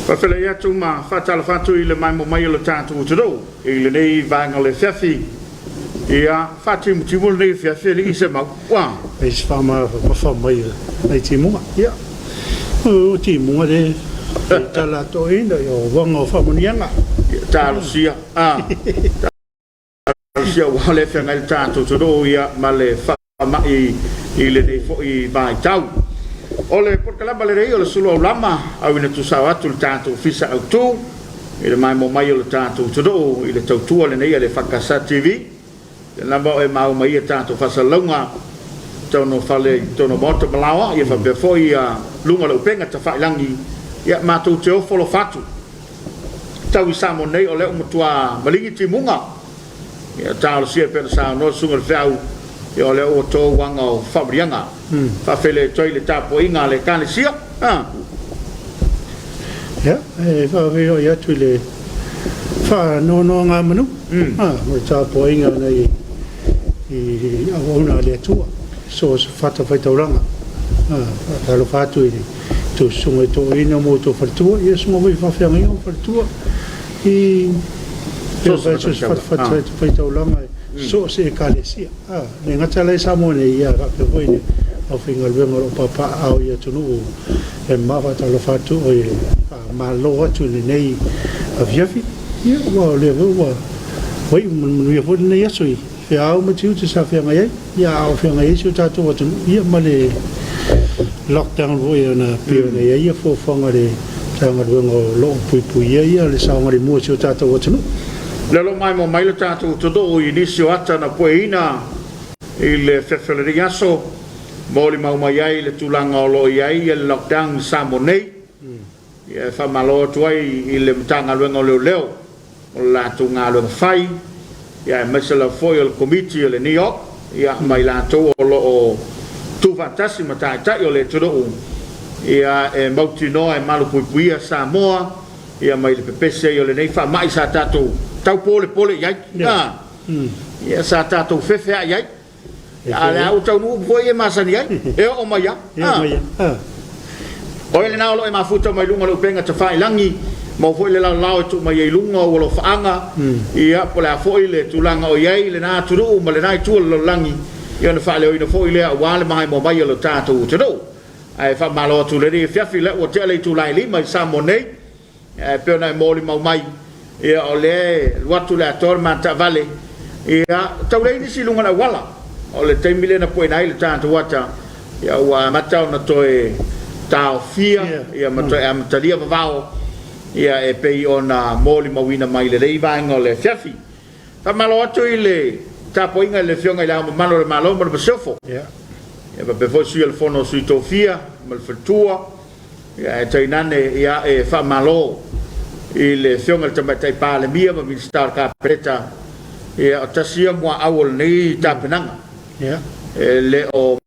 Faafeiloai atu ma faatalofa atu i le maimoa mai o le tatou atunuu i lenei vaega o le afiafi. Ia, faatimutimu lenei afiafi, alii Semau. Ua. Pei se faamamafa mai a nai timuga. Ia, o timuga le tala toeaina, o uaga o faamanuiaga. Ia, talosia, a, talosia ua le feagai le tatou atunuu ia ma le faamai i lenei foi vaitau. O le polokalama lenei o le sulu aulama, auina tusao atu le tatou Ofisa Autu i le maimoa mai o le tatou atunuu i le tautua lenei a le EFKS TV. Lea lava o e maua mai ia tatou faasalalauga totonu o fale i totonu o maota ma laoa, ia faapea foi ia luga o le upega tafailangi, ia matou te ofo alofa atu. Tau i Samoa nei o lea ua matua maligi timuga, ia talosia e pei ona saunoa le Susuga i le Feau, ia o lea ua to uaga o faamanuiaga. Faafeiloai atu ai le tapuaiga a le Ekalesia. Ia, e faafeiloai atu i le faanoanoagamanu mo le tapuaiga a nai i auauna a le Atua i so o se fatafaitaulaga. Faatalofa atu i le tou susuga i toeaina ma outou faletua, ia susuga foi i faafeagaiga ma faletua i so o se fatafaitaulaga i so o se Ekalesia. E le gata la i Samoa nei, ae faapea foi i le aufaigaluega o lo o papaaao i atunuu e mamao. Faatalofa atu, oi, faamalo atu i lenei afiafi. Ia, aua o lea foi ua ua iu ma le manuia foi lenei aso i feau ma tiute sa feagai ai, ia, a o feagai ai si o tatou atunuu, ia, ma le lockdown foi ona pei ona i ai ia fuafuaga a le Matagaluega o lo o puipuia ia le saogalemu o si o tatou atunuu. Lea o lo o maimoa mai le tatou atunuu i nisi o ata na pueina i le afiafi o lenei aso, molimau mai ai le tulaga o lo o i ai le lockdown i Samoa nei. Ia, e faamalo atu ai i le Matagaluega o Leoleo o le latou galuega fai, ia aemaise lava foi o le Komiti o le NEOC, ia ma i latou o lo o tuufaatasi ma taitai o le atunuu, ia e mautinoa e malupuipuia Samoa ia mai le pepesi ai o lenei faamai sa tatou tau polepole i ai, ia sa tatou fefeai ai, a o lea ua taunuu foi e masani ai, e oo mai lava. O oe lena o lo o e mafuta mai luga o le upega tafailagi, maua foi le laolao e tuu mai ai i luga o ou alofaaga, ia po o le a foi le tulaga o i ai lena atunuu ma lena itu o le lalolagi, ia ona faaleoina foi lea aua le maimoa mai o le tatou atunuu. Ae faamalo atu i lenei afiafi, lea ua tea le itula e 5 i Samoa nei, ae pei ona e molimau mai, ia o lea e alu atu le atoa le ma taavale, ia tau leai nisi i luga o le auala. O le taimi lea na pueina ai le tatou ata, ia ua amata ona toe taofia ia ma toe amatalia vavao, ia e pei ona molimauina mai lenei vaega o le afiafi. Faamalo atu i le tapuaiga i le Afioga i Le Ao Mamalu o le Malo ma le Masiofo, ia faapea foi Sui o le Fono a Sui Tofia ma le Faletua, ae tainane ia e faamalo i le Afioga i le Tamaitai Palemia ma Minisita o le Kapeneta, ia o tasi ia muaau o lenei tapenaga. E le o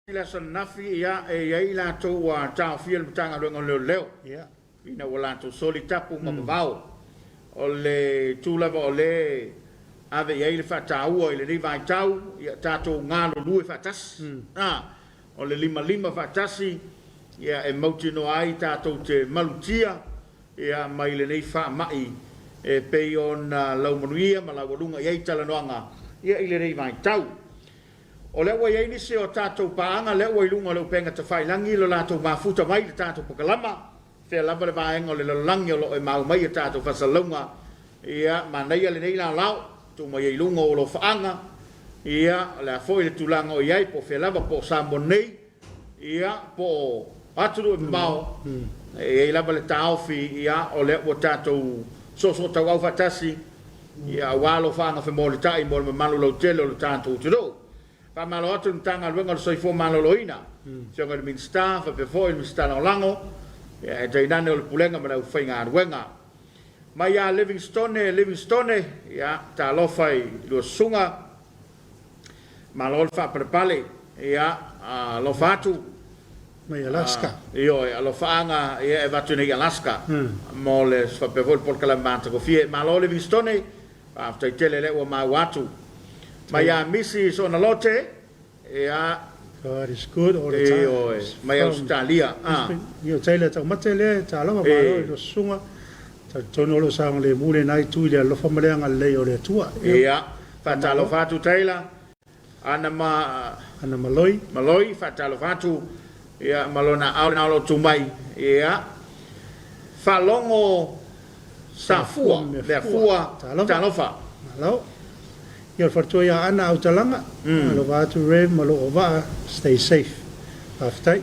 I le aso ananafi, ia, e i ai i latou ua taofia le Matagaluega o Leoleo ina ua latou soli tapu ma vavao. O le itu lava o lea e ave i ai le faataua i lenei vaitau, ia tatou galulue faatasi. A, o le limalima faatasi, ia, e mautinoa ai tatou te malutia ia mai lenei faamai e pei ona laumanuia ma laualuga i ai talanoaga ia i lenei vaitau. O lea ua i ai nisi o tatou paaga lea ua i luga o le upega tafailagi lo latou mafuta mai i le tatou pakalama, fea lava le vaega o le lalolagi o lo o e mau mai a tatou faasalalauga, ia manaia lenei laolao, tuu mai ai i luga o alofaaga, ia o le a foi le tulaga o i ai, po o fea lava, po o Samoa nei, ia po o atunuu e mamao, e i ai lava le taofi, ia o lea ua tatou soosootauau faatasi. Ia, aua alofaaga femolitai mo le mamalu lautele o le tatou atunuu. Faamalo atu i le Matagaluega o le Soifua Maloloina, Afioga i le Minisita faapea foi le Minisita Lagolago, ia ae tainane o le Pulega ma le aufaigaluega. Mai ia Livingstone, Livingstone, ia, talofa i lua susuga, malo le faapalepale, ia, alofa atu. Mai Alaska. Ioe, alofaaga ia e avatu nei i Alaska mo le faapea foi le polokalame matagofie. Malo Livingstone, faafetai tele lea ua maua atu. Mai ia Misi Soonalote, ia. God is good all the time. Ioe, mai Ausetalia. Io Taylor Taumate lea, talofa malo i lua susuga. Talitonu o lo o saogalemu lena itu i le alofa ma le agalelei o le Atua. Ia, faatalofa atu Taylor. Ana ma. Ana Maloi. Maloi, faatalofa atu, ia, ma lona aao lena o lo o tu mai, ia. Faalogo Safua, Meafua, talofa. Malo. Ia, o le faletua ia Ana Autalaga, alofa atu Rev ma lou auvaa, stay safe. Faafetai.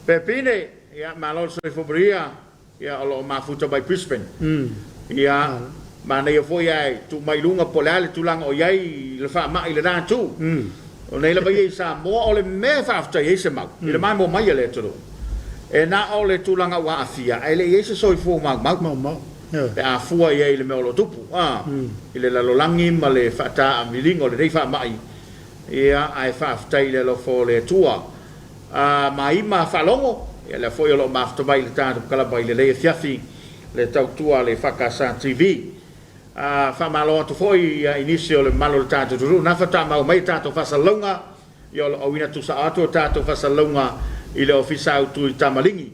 Pepine, ia, malo le soifua manuia. Ia, o lo o mafuta mai Brisbane. Ia, manaia foi ae tuu mai i luga po o le a le tulaga o i ai i le faamai i lena itu. O nei lava ia i Samoa, o le mea e faafetai ai se mau i le maimoa mai a le atunuu, e na o le tulaga ua aafia ae le i ai se soifua maumau pe a fua i ai i le mea o lo o tupu i le lalolagi ma le faataamiliga o lenei faamai. Ia, ae faafetai i le alofa o le Atua. A Maima Faalogo, ia lea foi o lo o mafuta mai i le tatou kalaba i lenei afiafi le tautua a le EFKS TV. A faamalo atu foi i nisi o le mamalu o le tatou atunuu na faatoa maua mai a tatou faasalalauga, ia o lo o auina tuusao atu a tatou faasalalauga i le Ofisa Autu i Tamaligi.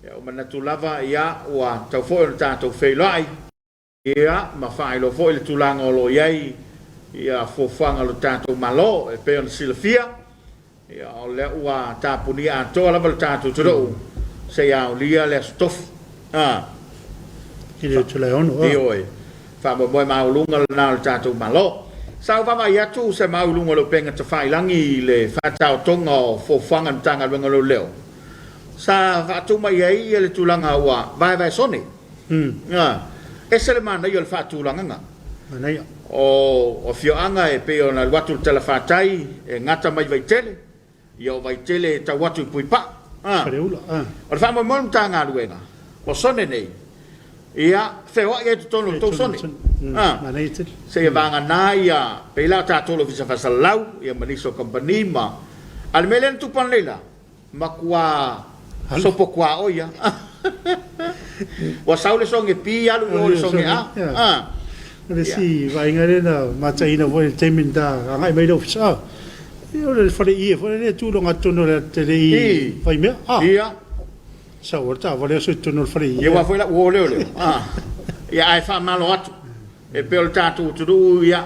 Ia ua manatu lava ia ua tatau foi ona tatou feiloai. Ia, ma faailoa foi le tulaga o lo o i ai ia fuafuaga a lo tatou Malo. E pei ona silafia, ia, o lea ua tapunia atoa lava le tatou atunuu seia aolia le Aso Tofi. A. I le Tulafono, a. Ioe. Faamoemoe maualuga lena o le tatou Malo. Sa ou vaavaai atu se mau i luga o le upega tafailagi i le faataotoga o fuafuaga a le Matagaluega o Leoleo, sa faatu mai ai le tulaga ua vaevaesone. Ā, ese le manaia o le faatulagaga. Manaia. O afioaga e pei ona alu atu i le talafatai e gata mai Vaitele, ia o Vaitele e tau atu i Puipaa. Ā. Faleula, ā. O le faamoemoe o le Matagaluega, o sone nei, ia feoai ai i totonu o le tou sone. Ā. Manaia tele. Seia vagana ia, pei la o tatou o le Ofisa Faasalalau, ia ma nisi o kamupani ma, a o le mea lea na tupu ananei la, Matua sopo kuaoi a. Ua sau le soge P alu i o le soge A. A. O le isi vaaiga lea na mataina foi i le taimi na agai mai le ofisa, a, o le fale ie foi lea e tu i luga totonu o le tele i Vaimea. A. Ia. Sau o le taavale oso i totonu o le fale ie. Ia aua foi la ua leo leo. A. Ia ae faamalo atu. E pei o le tatou atunuu, ia,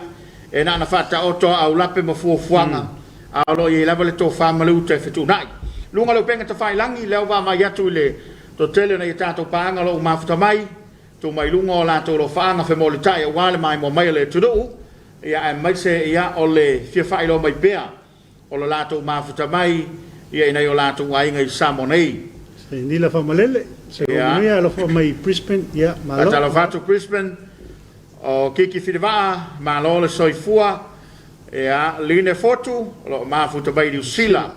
e na ona faataoto a aulape ma fuafuaga, a o lo o i ai lava le tofa ma le uta e fetuunai. Luga o le upega tafailagi, lea ua vaavaai atu i le toatele o nai a tatou paaga o lo o mafuta mai, tuu mai luga o latou alofaaga femolitai aua le maimoa mai o le atunuu, ia, aemaise, ia, o le fia faailoa mai pea o lo latou mafuta mai ia i nai o latou aiga i Samoa nei. Se nila faamalele, se manuia alofa mai Brisbane, ia malo. Faatalofa atu Brisbane, o Kiki Filivaa, malo le soifua, ia Line Fotu, o lo o mafuta mai i Niu Sila.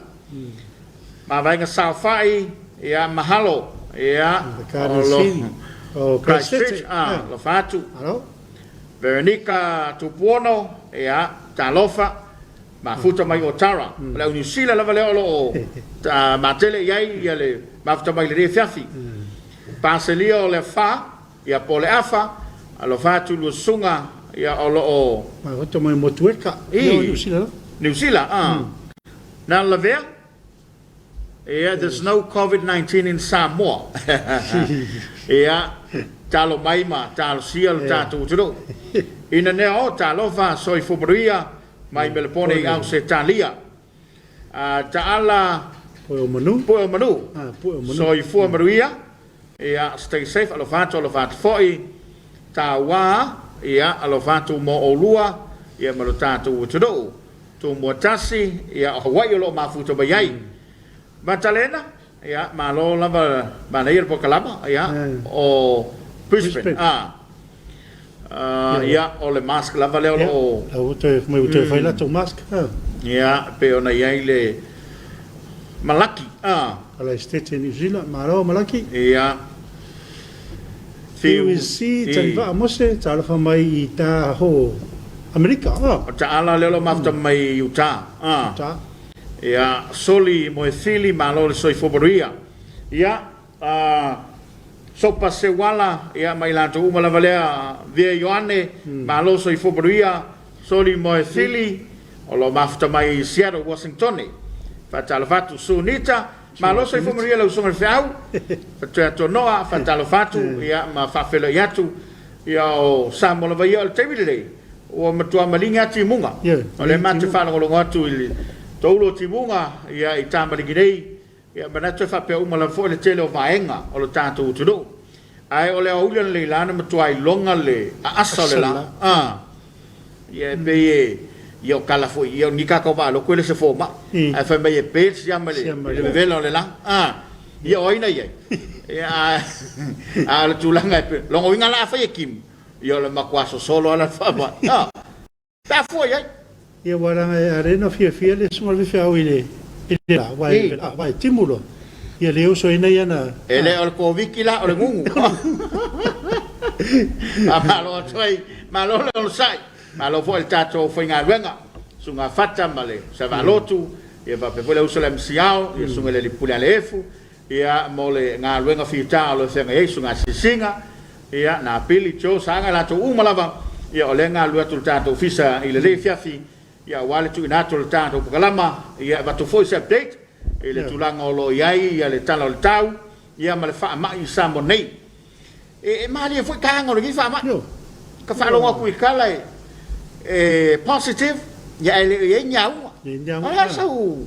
Mavaega Saofai, ia mahalo, ia o lo o Christchurch, alofa atu. Veronica Tupuono, ia talofa. Mafuta mai o Tara. O le au Niu Sila lava lea o lo o matele i ai ia le mafuta mai i lenei afiafi. Paselia o le afa, ia po o le afa, alofa atu i lua susuga ia o lo o. Mafuta mai Motueka, ia o Niu Sila lava. Niu Sila, a. Na lavea, ia there's no Covid 19 in Samoa. Ia, talo mai ma talosia lo tatou atunuu. Ina nea o, talofa, soifua manuia. Mai Melepone i Ausetalia. A taala. Pue o manu. Pue o manu. Pue o manu. Soifua manuia. Ia, stay safe, alofa atu, alofa atu foi. Tauā, ia, alofa atu mo oulua, ia ma lo tatou atunuu. Tumua tasi, ia, o Hawaii o lo o mafuta mai ai. Matalena, ia, malo lava, manaia le polokalama, ia, o Brisbane. Ia, o le mask lava lea o lo o. Ia, ua toe, mai ua toe fai latou mask. Ia, e pei ona i ai le Malaki. Ala i Setete i Niu Sila, malo Malaki. Ia. Fiu i Talivaa Mose, talofa mai i Tahoe, Amerika. O Taala lea o lo o mafuta mai i Utah. Utah. Ia, Soli Moefili, malo le soifua manuia. Ia, Sopa Seuala, ia ma i latou uma lava lea, Vea Ioane, malo soifua manuia, Soli Moefili, o lo o mafuta mai i Seattle, Washingtone. Faatalofa atu, Sunita, malo soifua manuia lau Susuga i le Feau, Fatoeatonoa, faatalofa atu, ia ma faafeiloai atu, ia o Samoa lava ia o le taimi lenei, ua matua maligi lava timuga. O lea matou te faalogologo atu i le toulu o timuga, ia i tamaligi nei, Ia, manatu e faapea uma lava foi le tele o vaega o le tatou atunuu. Ae o le aoauli analeila la na matua iloga le aasa o le la. A. Ia, e pei e, ia o tala foi, ia o ni tatou vaalotu e le se fomai. Ae fai mai e pe le siama i le vevela o le la. A. Ia o ai na i ai? Ia, a o le tulaga e pei, lona uiga la afai e timu, ia o le matua sosolo lava la faamai. A. Pe a fua i ai. Ia aua leaga e ale na fiafia le susuga le faifeau i le i le la aua e aua e timu loa ia le oso ai nei ana. E le o le Koviti la o le gugu. Faamalo atu ai, malo le onosai, malo foi i le tatou aufaigaluega, Susuga Fata ma le Savalotu, ia faapea foi le uso le MCIL, ia Susuga i le Alii Pule Aleefu, Ia, mo le galuega fita o lo o feagai ai Susuga Asiasiga, ia, na Billy, Joe, Saaga, latou uma lava, ia, o lea e galulue atu le tatou Ofisa i lenei afiafi, ia, aua le tuuina atu o le tatou Polokalama, ia, e avatu foi se update i le tulaga o lo o i ai ia le Tala o le Tau, ia, ma le faamai i Samoa nei. E malie foi taga o lenei faamai. Ka faalogo atu i tala e positive, ia ae le o i ai ni auga. O le a sau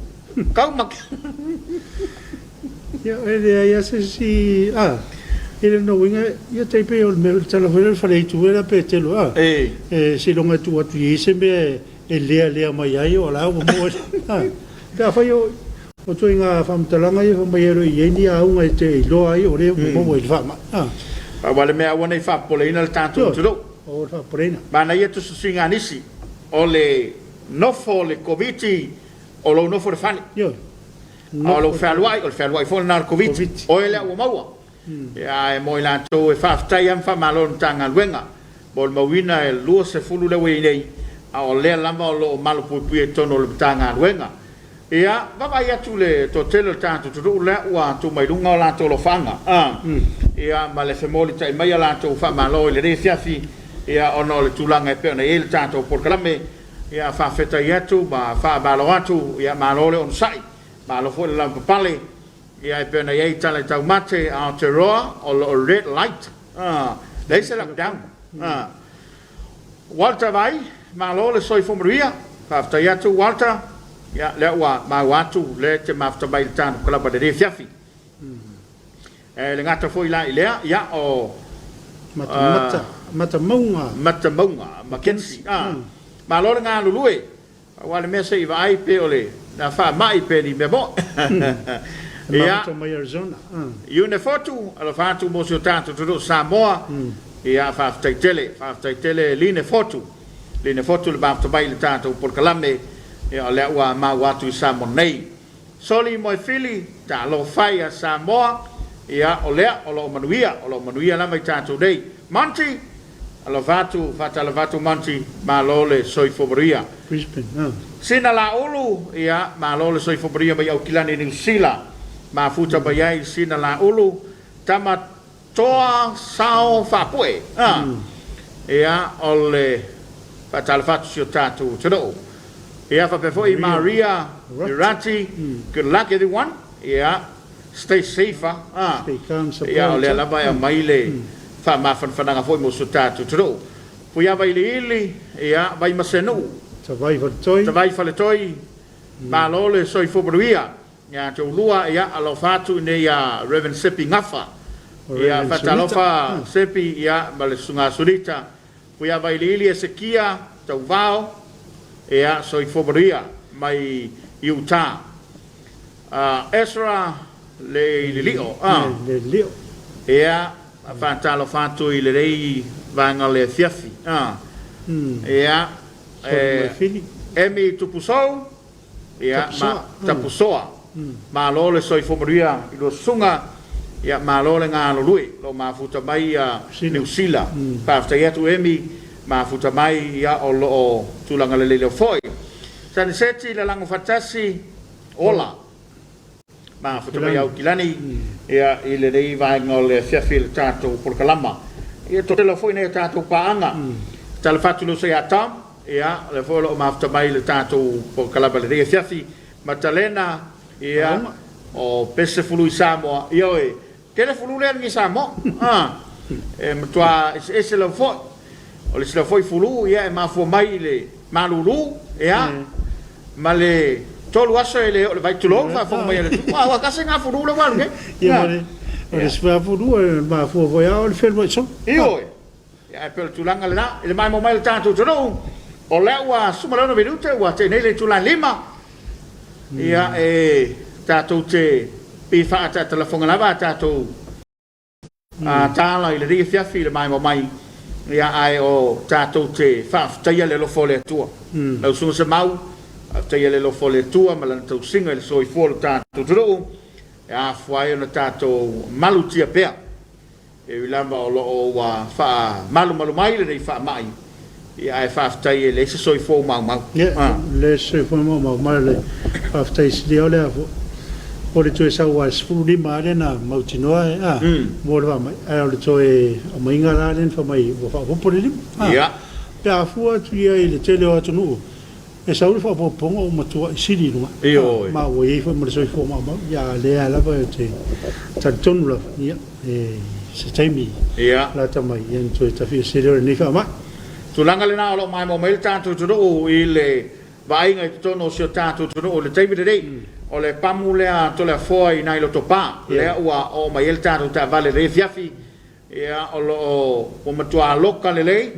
tau ma. Ia, e leai lava se isi, a, e le o uiga, ia tai pei o le mea, le tala foi lea o le faleaitu ea Petelo, a, e seiloga e tuu atu i ai se mea e lealea mai ai o la ua maua ai, a, pe afai o ituaiga faamatalaga ia fai mai e le o i ai ni auga e te iloa ai o lea ua maua i le faamai, a. Aua le mea aua ne i faapopoleina le tatou atunuu. Aua le faapopoleina. Manaia tusitusiga a nisi o le nofo o le Koviti o lou nofo i le fale. Ioe. A o lou fealuai, o le fealuai foi lena o le Koviti. Oe lea ua maua. Ae mo i latou e faafetai lava ma faamalo i le Matagaluega mo le mauina e 20 lea ua i ai nei, a o lea lava o lo o malupuipuia i totonu o le Matagaluega. Ia, vaavaai atu le toatele o le tatou atunuu lea ua tuu mai luga o latou alofaaga, ia, ma le femolitai mai a latou faamalo i lenei afiafi, ia, ona o le tulaga e pei ona i ai le tatou polokalame. Ia, faafetai atu ma faamalo atu, ia, malo le onosai, malo foi le lavapapale. Ia e pei ona i ai tala i taumate Aotearoa o lo o red light leai se lockdown. Walter Vai, malo le soifua manuia. Faafetai atu Walter. Ia lea ua maua atu lea e te mafuta mai i le tanu kalaba i lenei afiafi. E le gata foi la i lea, ia o Matamata, Matamauga. Matamauga Mackenzie. Malo le galulue. Aua le mea se i vaai pe o le a faamai pe ni mea moe. Ia. Mai Arizona. Iune Fotu, alofa atu mo si o tatou atunuu Samoa. Ia, faafetai tele, faafetai tele Line Fotu. Line Fotu le mafuta mai i le tatou polokalame, ia o lea ua maua atu i Samoa nei. Soli Moefili, talofa ia Samoa, ia o lea o lo o manuia, o lo o manuia lava i tatou nei. Monty, alofa atu, faatalofa atu Monty, malo le soifua manuia. Brisbane, ah. Sina Laulu, ia malo le soifua manuia mai Aukilani, Niu Sila. Mafuta mai ai Sina Laulu, tama Toa sao faapue a ia o le faatalofa atu si o tatou atunuu. Ia faapea foi Maria Irati, good luck everyone. Ia stay safe a. Ia o lea lava e aumai le faamafanafanaga foi mo si o tatou atunuu. Puiava Iliili, ia Vaimasenuu. Tavai Faletoi. Tavai Faletoi, malo le soifua manuia. Ia te ulua, ia, alofa atu i nei ia Rev. Sepi Gafa. Ia, faatalofa Sepi, ia, ma le Susuga Sulita. Puiavailiili Esekia Tauvao, ia, soifua manuia mai Utah. Ezra Leililio, Leililio. Ia, faatalofa atu i lenei vaega o le afiafi. Ia, Emi Tupusou, ia, ma, Tapusoa. Malo le soifua manuia i lua susuga, ia, malo le galulue, o lo o mafuta mai ia Niu Sila. Faafetai atu Emi, mafuta mai, ia, o lo o tulaga lelei lava foi. Saniseti Lalago Faatasi, ola. Mafuta mai Aukilani ia i lenei vaega o le afiafi i le tatou polokalama. Ia toatele foi nei a tatou paaga. Talofa atu i le uso ia Tom, ia o lea foi o lo o mafuta mai i le tatou polokalama i lenei afiafi. Matalena, ia o Pese Fulu i Samoa, ioe, tele fulu lea i Samoa. E matua eseese lava foi. O le isi lava foi fulu, ia, e mafua mai i le malulu, ia, ma le 3 aso e le oo i le vai, tulou le faafofoga mai a le atunuu. Aua tasi lena fulu lea ua alu nei. Ia, ma le, o le isi foi fulu e mafua foi lava o le feluai solo. Ioe. Ia, ae pei o le tulaga lena, i le maimoa mai o le tatou atunuu, o lea ua 16 minute ua tea nei le itula e 5, ia, e tatou te pei faaataatalafoga lava a tatou tala i lenei afiafi i le maimoa mai, ia, ae o tatou te faafetaia le alofa o le Atua. Lau Susuga Semau, faafetaia le alofa o le Atua ma Lana tausiga i le soifua o le tatou atunuu, e afua ai ona tatou malutia pea. E ui lava o lo o ua faamalumalu mai lenei faamai, ia ae faafetai e leai se soifua ua maumau. Ia, leai se soifua ua maumau, ma le faafetai sili o lea foi o le toe sau aua e 15 lava lea na mautinoa e mo le faamai, ae o le toe aumaiga la lea na fai mai ua faaopoopo le lima. Pe a fua atu i ai i le tele o atunuu, E sau le faaopoopoga ua matuai sili i luga. Ioe. Ma ua i ai foi ma le soifua maumau. Ia, a o lea lava ou te talitonu lava, ia, e se taimi lata mai, ia ona toe tafiese lea o lenei faamai. Tulaga lena o lo o maimoa mai le tatou atunuu i le vaaiga i totonu o si o tatou atunuu i le taimi lenei. O le pamu lea a Toleafoa i nai Lotopa, lea ua oo mai ai le tatou taavale i lenei afiafi. Ia, o lo o ua matua loka lelei,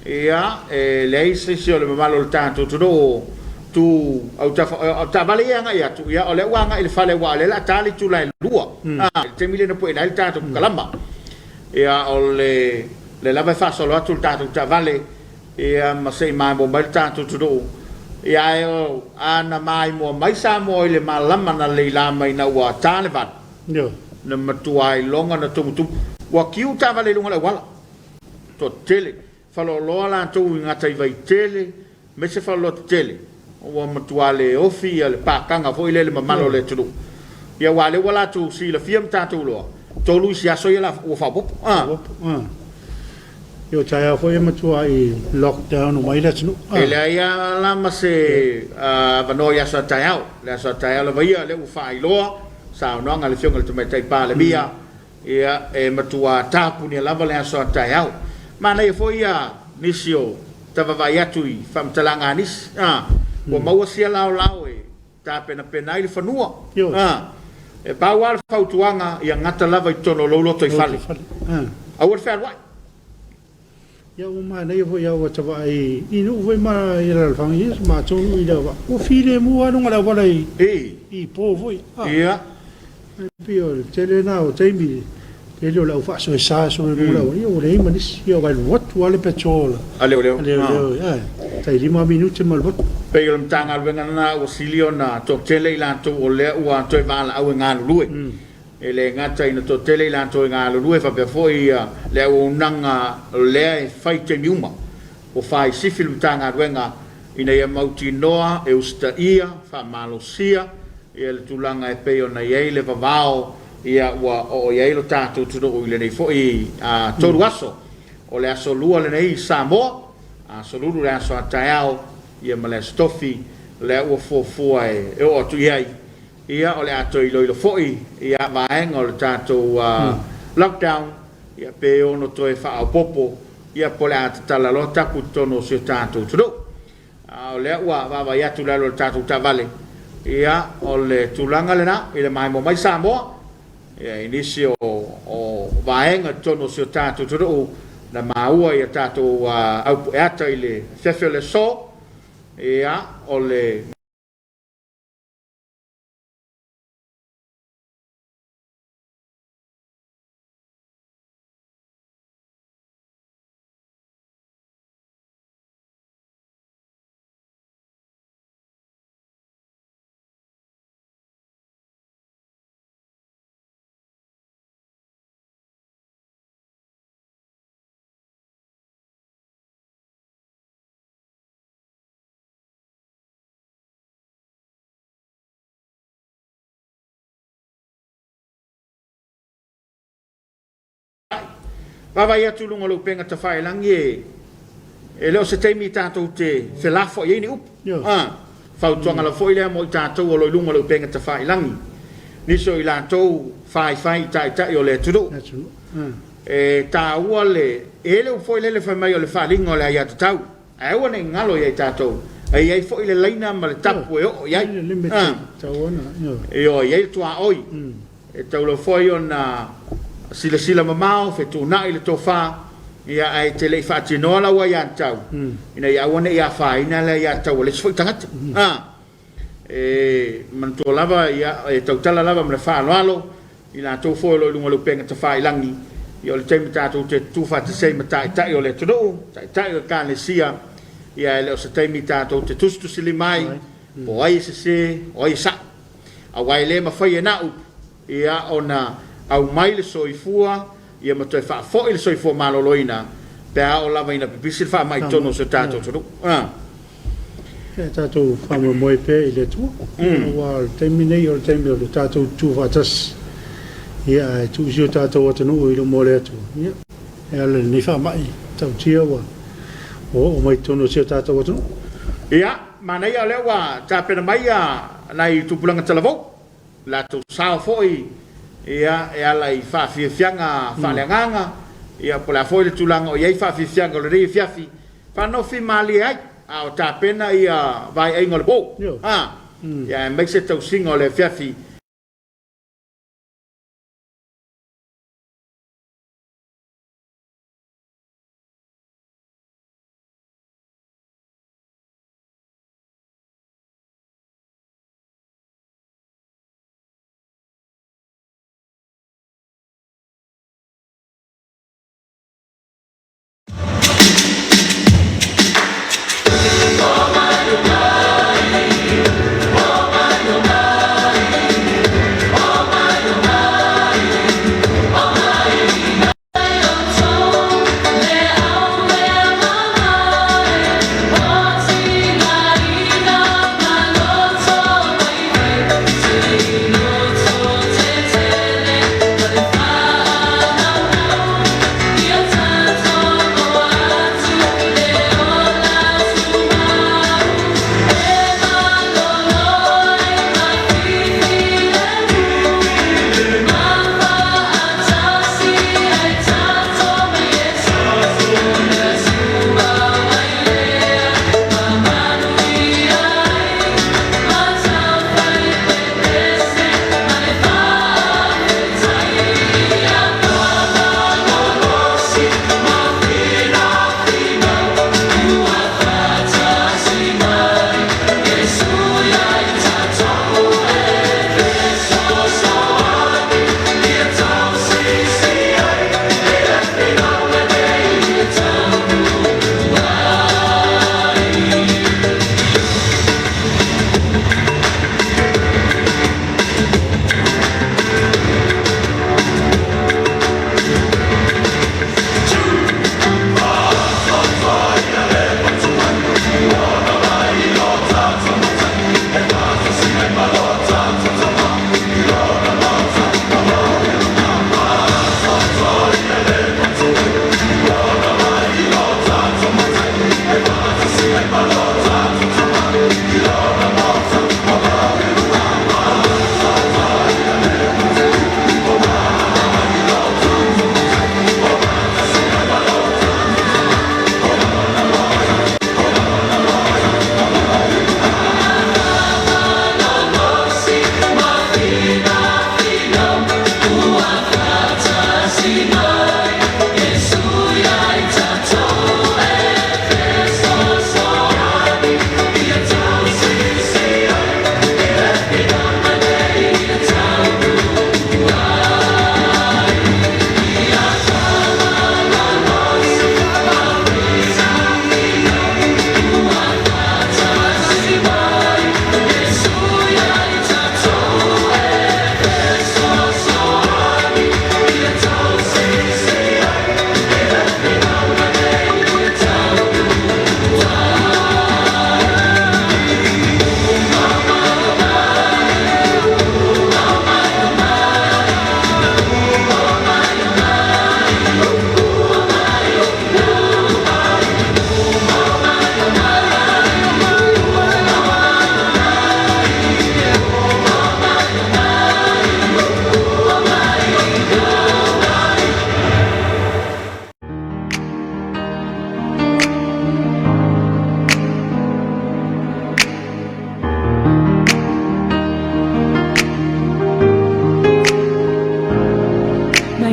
ia, e leai se isi o le mamalu o le tatou atunuu o tu autafa, o taavale ia e agai atu, ia, o lea ua agai i le fale aua o lea o le a ta le itula e 2, i le taimi lea na pueina ai le tatou kalama. Ia, o le lea lava e faasolo atu le tatou taavale, ia, ma se i maimoa mai le tatou atunuu. Ia, ae o, a na maimoa mai Samoa i le malama na leila mai ina ua ta le 8, Na matua iloga na tumutumu. Ua kiu taavale i luga o le auala. Toatele. Faleoloa latou i gataivai tele, aemaise faleoloa tetele. Ua matua le ofi le pakaga foi lea i le mamalu o le atunuu. Ia aua o lea ua latou silafia ma tatou iloa, 3 isi aso ia ua faaopoopo. Ia o taeao foi e matuai lockdown uma ai le atunuu. E leai lava la ma se avanoa i aso a taeao. O le aso a taeao lava ia, lea ua faailoa saunoaga a le Afioga i le Tamaitai Palemia, ia e matua tapunia lava le aso a taeao. Manaia foi ia nisi o tavavaai atu i faamatalaga a nisi, ua maua sia laolao e tapenapena ai le fanua. E pau lava le fautuaga, ia gata lava i totonu o lou lotoifale. Aua le fealuai. Ia ua manaia foi a ua ta vaai i nuu foi ma i alaalafaga ia matou nuu i Leauvaa ua filemu lava luga o le auala i i po foi. Ia. E pei o le tele lena o taimi tele o le au faasoesa e solo i luga o le auala ia ua leai ma nisi ia aua e alu atu lava le petrol a leoleo. A leoleo tai 5 minute ma alu atu. Pei o le Matagaluega lena ua sili ona toatele i latou o lea ua toe valaau e galulue. E le gata ina toatele i latou e galulue faapea foi le auaunaga lea e fai i taimi uma. Ua faaisifi le Matagaluega ina ia mautinoa e usitaia, faamalosia le tulaga e pei ona i ai le vavao ua oo i ai lo tatou atunuu i lenei foi 3 aso. O le aso 2 lenei i Samoa, aso Lulu le aso a taeao ma le aso Tofi lea ua fuafua e oo atu i ai. Ia, o le a toe iloilo foi ia vaega o le tatou lockdown, ia pe ono toe faaopoopo, ia po o le a tatala loa tapu i totonu o si o tatou atunuu. A o lea ua vaavaai atu i lalo o le tatou taavale, ia o le tulaga lena i le maimoa mai Samoa, ia i nisi o vaega i totonu o si o tatou atunuu na maua i a tatou aupueata i le afiafi o le aso, ia o le Vaavaai atu i luga o le upega tafailagi e e le o se taimi tatou te felafoai ai ni upu. A, fautuaga lava foi lea mo i tatou o lo o i luga o le upega tafailagi. Nisi o i latou faifai i taitai o le atunuu. E taua le, e i ai le upu foi lele fai mai o le faaaliga o le aiatatau. Ae aua ne i galo ia i tatou, e i ai foi le laina ma le tapu e oo i ai. Ioe, e i ai le tuaoi. E taula foi ona silasila mamao, fetuunai le tofa, ia ae te le i faatinoa lau aiatatau, ina ia aua ne i afaina le aiatatau a le isi foi tagata. A, e manatua lava, ia, e tautala lava ma le faaaloalo i latou foi o lo o i luga o le upega tafailagi, ia o le taimi tatou te tutu faatasi ai ma taitai o le atunuu, taitai o Ekalesia, ia e le o se taimi tatou te tusitusilima ai, po o ai e sese, o ai e sa'o. Aua e le mafai e na upu, ia, ona aumai le soifua, ia ma toe faafoi le soifua maloloina, pe a oo lava ina pipisi le faamai i totonu o si o tatou atunuu. A. Ia tatou faamoemoe pea i le Atua, aua o le taimi nei o le taimi o le tatou tutu faatasi, ia ae tuu si o tatou atunuu i luma o le Atua, ia e ala i lenei faamai tautia ua oo mai totonu o si o tatou atunuu. Ia, manaia o lea ua tapena mai nai tupulaga talavou, latou sao foi ia e ala i faafiafiaga faaleagaga, ia po o le a foi le tulaga o i ai faafiafiaga o lenei afiafi, faanofi malie ai a o tapena ia vaeaiga o le po, a, ia aemaise tausiga o le afiafi.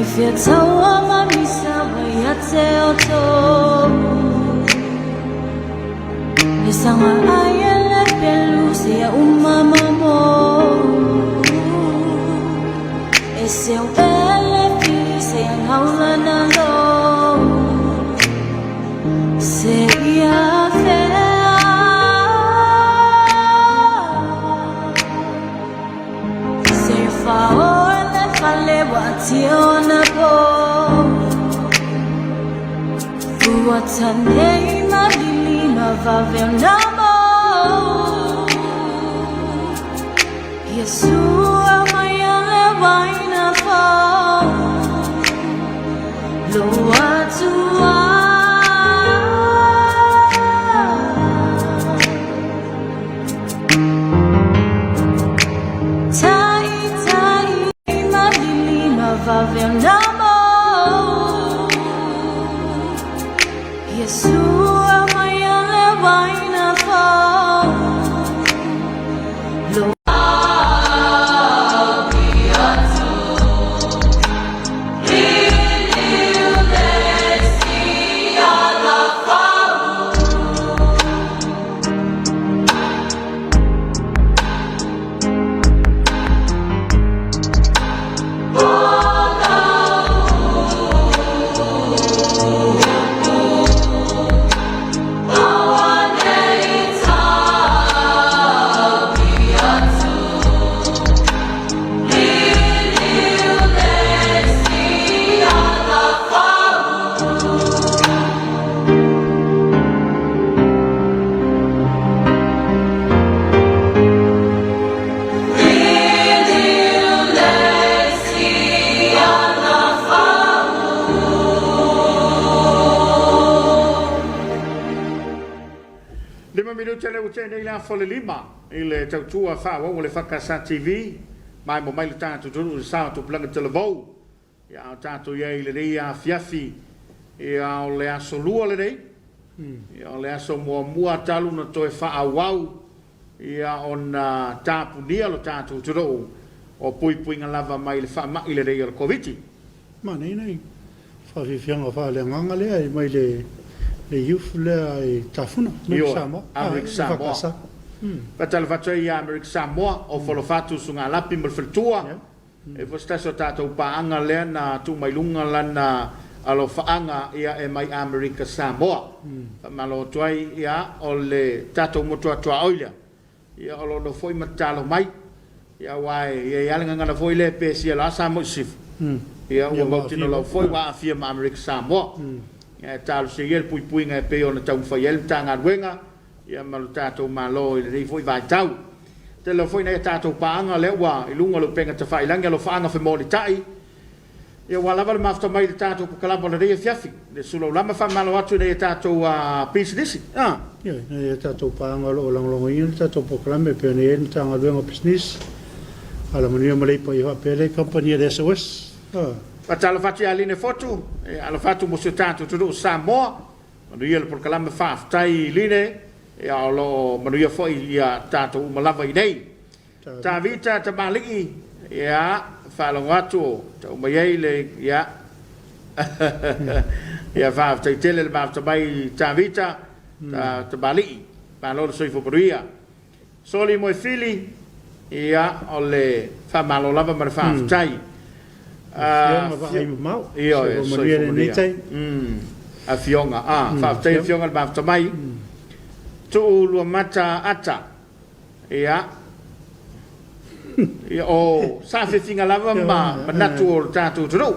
Mai fia taua ma misa wa ia te o Le sanga ai e le pelu se ia uma mamo E se o ele fili se ia ngaula na lo Se ia fea Se fa o le fale wa ationa po Fua tanei ma lili ma vave o namo Yesua mai ale waina fo Lo atua Tai tai ma lili ma vave o namo Yesua mai ale waina fo Lo Lima minute lea ua tea nei le afa o le 5 i le tautua faaauau a le EFKS TV, maemo mai le tatou atunuu i le sa o tupulaga talavou. Ia, a o tatou i ai i lenei afiafi, ia, o le aso Lua lenei, ia, o le aso muamua talu ona toe faaauau, ia, ona tapunia lo tatou atunuu o puipuiga lava mai le faamai lenei o le Koviti. Manaia nai faafiafiaga faaleagaga lea e mai le le youth lea i Tafuna, Amerika Samoa. Amerika Samoa. Faatalofa atu ai ia Amerika Samoa, o Folofatu Sugalapi ma le faletua. E foi se tasi o tatou paaga lea na tuu mai luga lana alofaaga ia e mai Amerika Samoa. Faamalo atu ai ia o le tatou motu atuaoi lea ia o lo o nofo foi ma tatalo mai ia aua e i ai lava le gagana foi lea pe sia la Samoa i sisifo ia ua mautinoa lava foi ua aafia ma Amerika Samoa. Ia e talosia ia le puipuiga e pei ona taumafai ai le Matagaluega ia ma lo tatou Malo i lenei foi vaitau. Tele foi nai a tatou paaga lea ua i luga o le upega tafailagi alofaaga femolitai, ia ua lava le mafuta mai i le tatou pakalava o lenei afiafi. Le sulaulama faamalo atu i nai a tatou pisinisi. Ioe, nai a tatou paaga o lo o lagolagoina le tatou polokalame e pei ona i ai le Matagaluega o Pisinisi, Alamanuia ma Leipa ia faapea le kamupani a le SOS. Faatalofa atu ia Line Fotu, alofa atu mo si o tatou atunuu o Samoa. Manuia le polokalame faafetai Line, ia o lo o manuia foi ia tatou uma lava i nei. Tavita tamalii, ia faalogo atu o tau mai ai le ia ia faafetai tele le mafuta mai Tavita tamalii, malo le soifua manuia. Soli Moefili, ia o le faamalo lava ma le faafetai. Afioga vaai mamao. Ioe, Soifua manuia lenei taimi. Afioga, faafetai Afioga le mafuta mai. Tuu Luamata Ata, ia, ia o saafiafiga lava ma manatu o le tatou atunuu,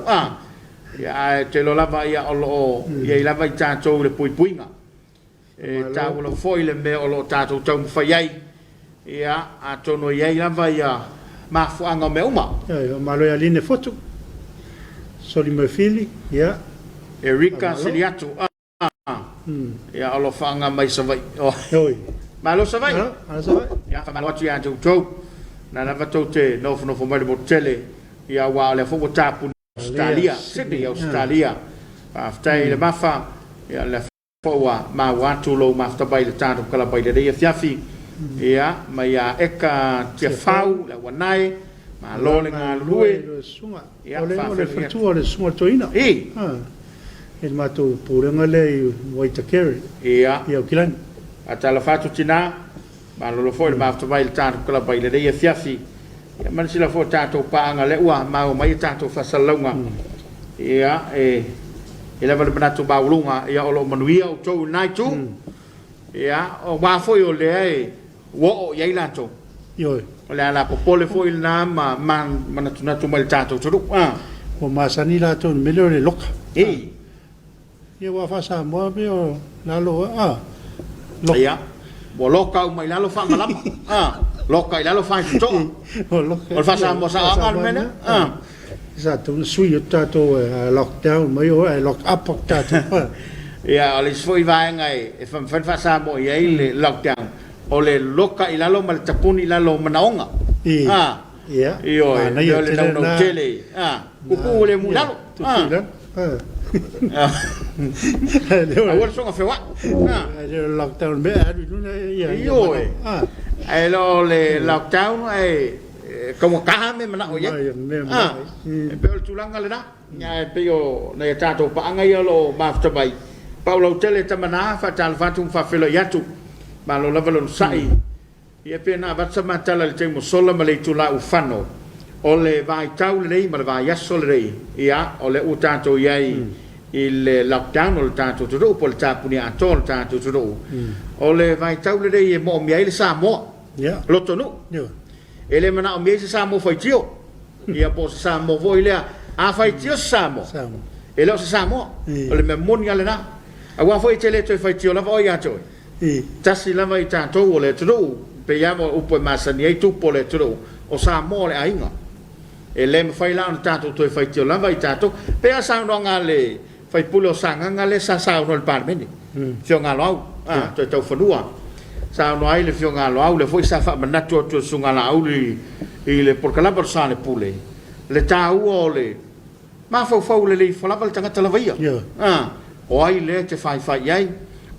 ia ae ou te iloa lava ia o lo o i ai lava i tatou le puipuiga. E taua lava foi le mea o lo o tatou taumafai ai, ia, atonu e i ai lava ia mafuaaga o mea uma. Ia, faamalo ia Line Fotu, Soli Mefili, ia. Erika Siliatu, ia, alofaaga mai Savaii. Oi. Malo Savaii. Malo Savaii. Ia, faamalo atu ia te outou. Na lava tou te nofonofo mai le motu tele, ia, aua o lea foi ua tapuni Ausetalia, Sydney, Ausetalia. Faafetai i le Mafa, ia, lea foi ua maua atu lou mafuta mai le tatou kalaba i lenei afiafi, ia, mai ia Eka Tiafau, le Auanae, Malo le galulue. Le susuga. Ia, O le, o le faafetai atu. faletua o le susuga toeaina. I. Ha. I le matou pulega lea i Waitakere. Ia. I Aukilani. Faatalofa atu tina, malolo foi le mafuta mai i le tatou kalaba i lenei afiafi. Ia ma le sila foi o tatou paaga lea ua maua mai a tatou faasalalauga. Ia, e i lava le manatu maualuga, ia o lo o manuia outou i lena itu. Ia, aua foi o lea e ua oo i ai latou. Ioe. O le ala popole foi lena ma manatunatu mai i le tatou atunuu. A. Ua masani latou i le mea lea o le loka. I. Ia aua faa-Samoa pei o lalo a, loka. Ia, ua loka uma i lalo faamalama. A, loka i lalo faitotoa. Ua loka. O le faa-Samoa saoaga le mea lea. A. Sa tatau ona sui atu tatou e lock down mai o ae lock up atu tatou. Ia, o le isi foi vaega e mafai ona faa-Samoa i ai le lockdown, o le loka i lalo ma le tapuni i lalo o manaoga. I. A. Ia. Ioe, Manaia o le tele naunau lena. tele. A. Kuku le mu i lalo. Tutu i lalo. A. Aua le soga feoai. A. Ae le o le lockdown mea e alu i luna ia. Ioe. A. Ae le o le lockdown ae taugata mea manao i ai. A. E pei o le tulaga lena. Ae pei o nai a tatou paaga ia o lo o mafuta mai. Pau lautele tama na, faatalofa atu ma faafeiloai atu. Malo lava le onosai. Ia pei ona avatu sa matala i le taimi ua sola ma le itula ua fano, o le vaitau lenei ma le vaiaso lenei, ia, o lea ua tatou i ai i le lockdown o le tatou atunuu po o le tapunia atoa o le tatou atunuu. O le vaitau lenei e moomia ai le Samoa lotonuu. E le manaomia ai se Samoa faitio, ia po o se Samoa foi lea. A faitio se Samoa, e le o se Samoa. O le mea moni lava lena. Aua foi e te le toe faitio lava oe ia te oe. Tasi lava i tatou o le atunuu, pei lava o upu e masani ai tupu o le atunuu, o Samoa o le aiga. E le mafai la ona tatou toe faitio lava i tatou. Pei lava saunoaga a le sui usufono o Sagaga lea sa saunoa i le Palemene, Afioga a Loau, Toetaufanua. Saunoa ai le Afioga a Loau, lea foi sa faamanatu atu e le Susuga a Laauli i le polokalame o le Saleupule, le taua o le Mafaufau lelei ifo lava le tagata lava ia. A, o ai lea e te faifai i ai?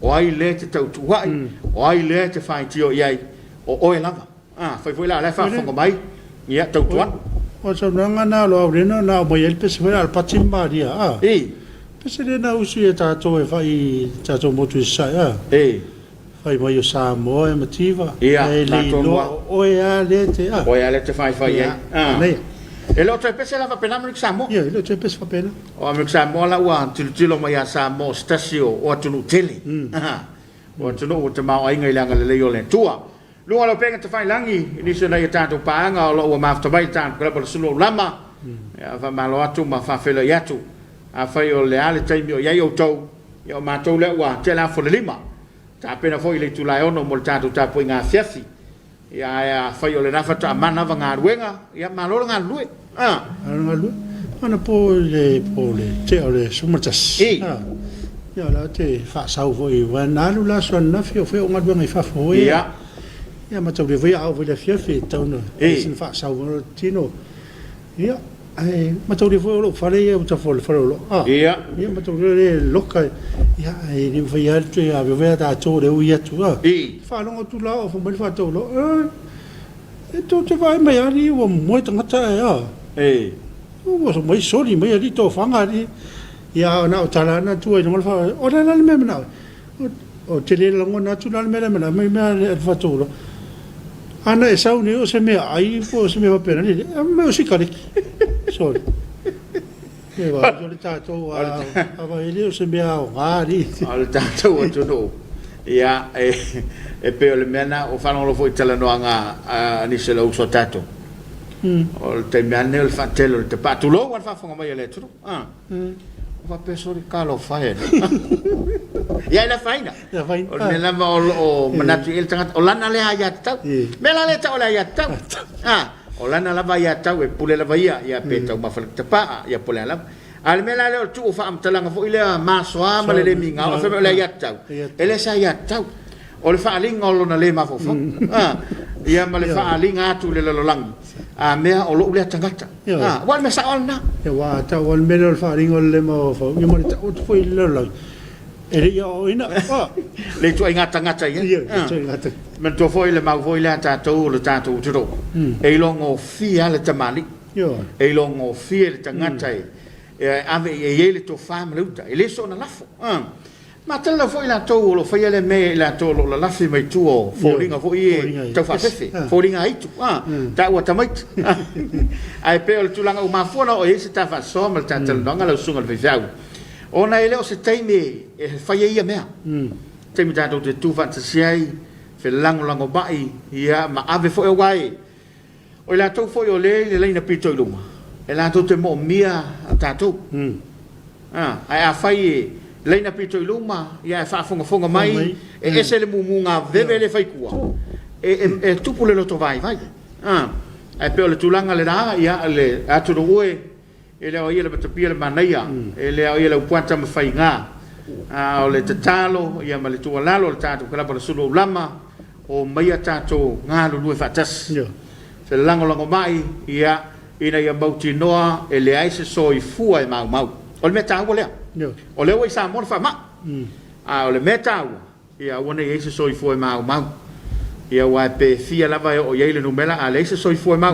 O ai lea e te tautuua'i? O ai lea e te faitio i ai? O oe lava. A, fai foi la o la e faafofoga mai, ia, tautuana. O le saunoaga lena a Loau na aumai ai le pese foi lea a le Pati ma Maria, a. I. Pese lea na usi e tatou e fai i le tatou motu i Sasae, a. I. Fai mai o Samoa e mativa, Ia, ae le tatou iloa noa. o oe a lea e te, a. Oe a lea e te faifai i ai. Ia, A. manaia. E le o toe pese la faapena Amerika Samoa. Ia, e le o toe pese faapena. O Amerika Samoa la ua tilotilo mai ia Samoa o se tasi o atunuu tele. O atunuu ua tamaoaiga i le agalelei o le Atua. Luga o lau pega tafailagi i nisi o nai a tatou paaga o lo o ua mafuta mai i le tatou kalaba o le Sulu o Lama. Ia, faamalo atu ma faafeiloai atu. Afai o le a le taimi o i ai outou, ia o matou lea ua tea le afa o le lima. Tapena foi i le itula e 6 mo le tatou tapuaiga afiafi. Ia, ae afai o lena faatoa manava galuega, ia malo le galulue. A. Malo le galulue. Ana po i le po le tea o le 11. I. A. Ia o la te faasau foi aua na alu le aso ananafi o fai au galuega i fafo foi. Ia. Ia mataulia foi a oo foi i le afiafi e tatau ona I. sina faasau foi o le tino. Ia, ae mataulia foi o lou fale ia ua tafa o le fale o lou, a. Ia. Ia mataulia le loka, ia, ae le mafai lava le toe ave foi a tatou le ui atu, a. I. Faalogo atu la o fai mai le faatau loa, e, e tou te vaai mai alii ua moe tagata ae, a. I. Ua mai soli mai alii tofaga alii. Ia, na o tala lava na tua i luga o le faa, o le a la le mea e manao ai? Ou te le lagona atu la le mea lea e manao mai mea a le faatau loa. Ana e sau nei o se mea ai po o se mea faapena, lele, e mai o sikareti. Sorry. E va, o le tatou a, a vai le o se mea aoga alii. O le tatou atunuu, ia, e pei o le mea na, ua faalogologo foi i talanoaga a nisi o le uso a tatou. O le taimi lava lenei o le faatele o le tapaa, tulou lava le faafofoga mai a le atunuu. A. Ua faapea soli talofa e. Ia e le afaina. O le mea lava o lo o manatu i ai le tagata, o lana lea aiatatau. Mea la lea e tau o le aiatatau. A, o lana lava aiatatau e pule lava ia, ia pe taumafa le tapaa, ia po o le a lava. A o le mea la lea o le tuu o faamatalaga foi lea masoa ma le le migao, fai mai o le aiatatau. E le o se aiatatau. O le faaaliga o lona le mafaufau. A, ia ma le faaaliga atu i le lalolagi, a mea o lou lea tagata. Ioe. A, aua o le mea sao lava lena. Ia, aua a tau lava le mea lea o le faaaliga o le le mafaufau, ia ma le tau atu foi i le lalolagi. E le i aoaoina. Ah. Le ituaiga tagata ia. Ia, le ituaiga tagata. Manatua foi le mau foi lea a tatou o le tatou atunuu, e iloagofie lava le tamalii, e iloagofie le tagata e ave e i ai le tofa ma le uta, e le soona lafo. Matala foi latou o lo o faia lea mea i latou o lo o lalafi mai tua o foliga foi ia tau faafefe, foliga aitu, taua tamaiti. Ae pei o le tulaga ua mafua ona oo i ai se ta faasoa ma le ta talanoaga lau susuga i le faifeau, ona e le o se taimi e fai ai ia mea. Taimi tatou te tu faatasi ai, felagolagomai ia ma ave foi aua e o i latou foi o lea e i le laina pito i luma, e latou te moomia tatou. Ae afai e laina pito i luma ia ae faafogafoga mai, e ese le mumuga veve lea e fai i tua, e tupu le loto vaivai. Ae pei o le tulaga lena, ia le atunuu e, e le o ia le matapia le manaia, e le o ia le upuata ma faiga. A o le tatalo ia ma le tuualalo a le tatou kalapa o le Sulu Aulama, omaia tatou galulue faatasi, felagolagomai ia ina ia mautinoa e leai se soifua e maumau. O le mea taua lea. O lea ua i Samoa le faamai, a o le mea taua, ia aua ne i i ai se soifua e maumau. Ia aua pe fia lava e oo i ai le numera, a leai se soifua e maumau.